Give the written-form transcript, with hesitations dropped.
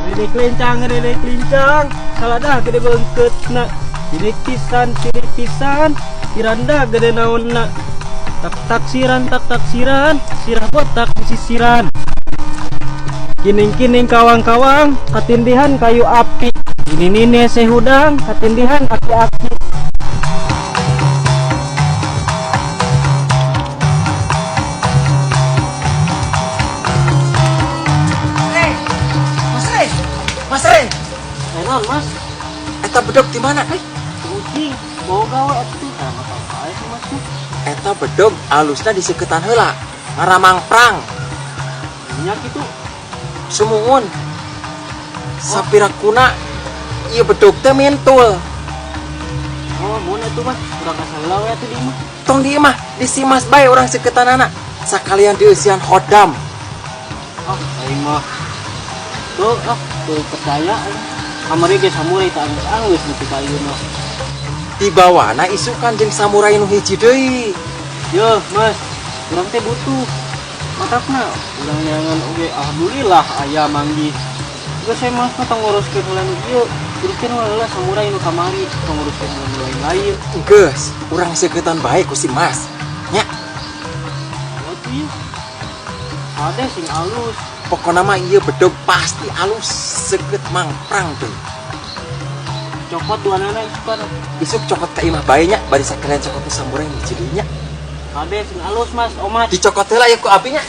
Rede kelincang, saladah gede beungkeutna. Sirik pisan, sirik pisan, tiranda gede naonna. Tak taksiran, tak taksiran, sirah botak disisiran. Kining-kining kawang-kawang, katindihan kayu api. Ini nini sehudang, katindihan aki-aki. Re, Mas Re, Mas Re, Enon, Mas, eta bedog di mana? Eh, kucing, boga we atuh. Tah mah tau sih Mas mah. Eta bedog alusna diseketan heula, ngaramang prang, Minyak itu. Sumungun. Sapirakuna ieu bedog teh mintul. Oh, mun atuh Mas, urang kasah we atuh di imah. Tong di imah, di si Mas bae urang seketanana. Sakalian dieusian hodam. Ah, aing mah. Tuh, ah, tuh percaya. Kamari ge samurai tak anggeus-anggeus nepi ka ieu mah. Dibawana isukan jeung samurai nu hiji deui. Yo, Mas, urang teh butuh. Matakna urang neangan oge alhamdulillah aya manggih. Geus saya Mas mah tong nguruskeun heula nu ieu. Uruskeun heula samurai nu kamari, tong nguruskeun heula nu lain-lain. Geus, urang seketan bae ku si Mas. Nya, Oh, tuh ieu. Ade sing alus. Pokona mah ieu bedog pasti alus seukeut mangprang tuh. Cokot duanana isukan. Isuk cokot ka imah bae nya, bari sakalian cokot ku samurai nu hiji deui nya. Ade sing alus, Mas, omat. Dicokot heula ya ku abi nya.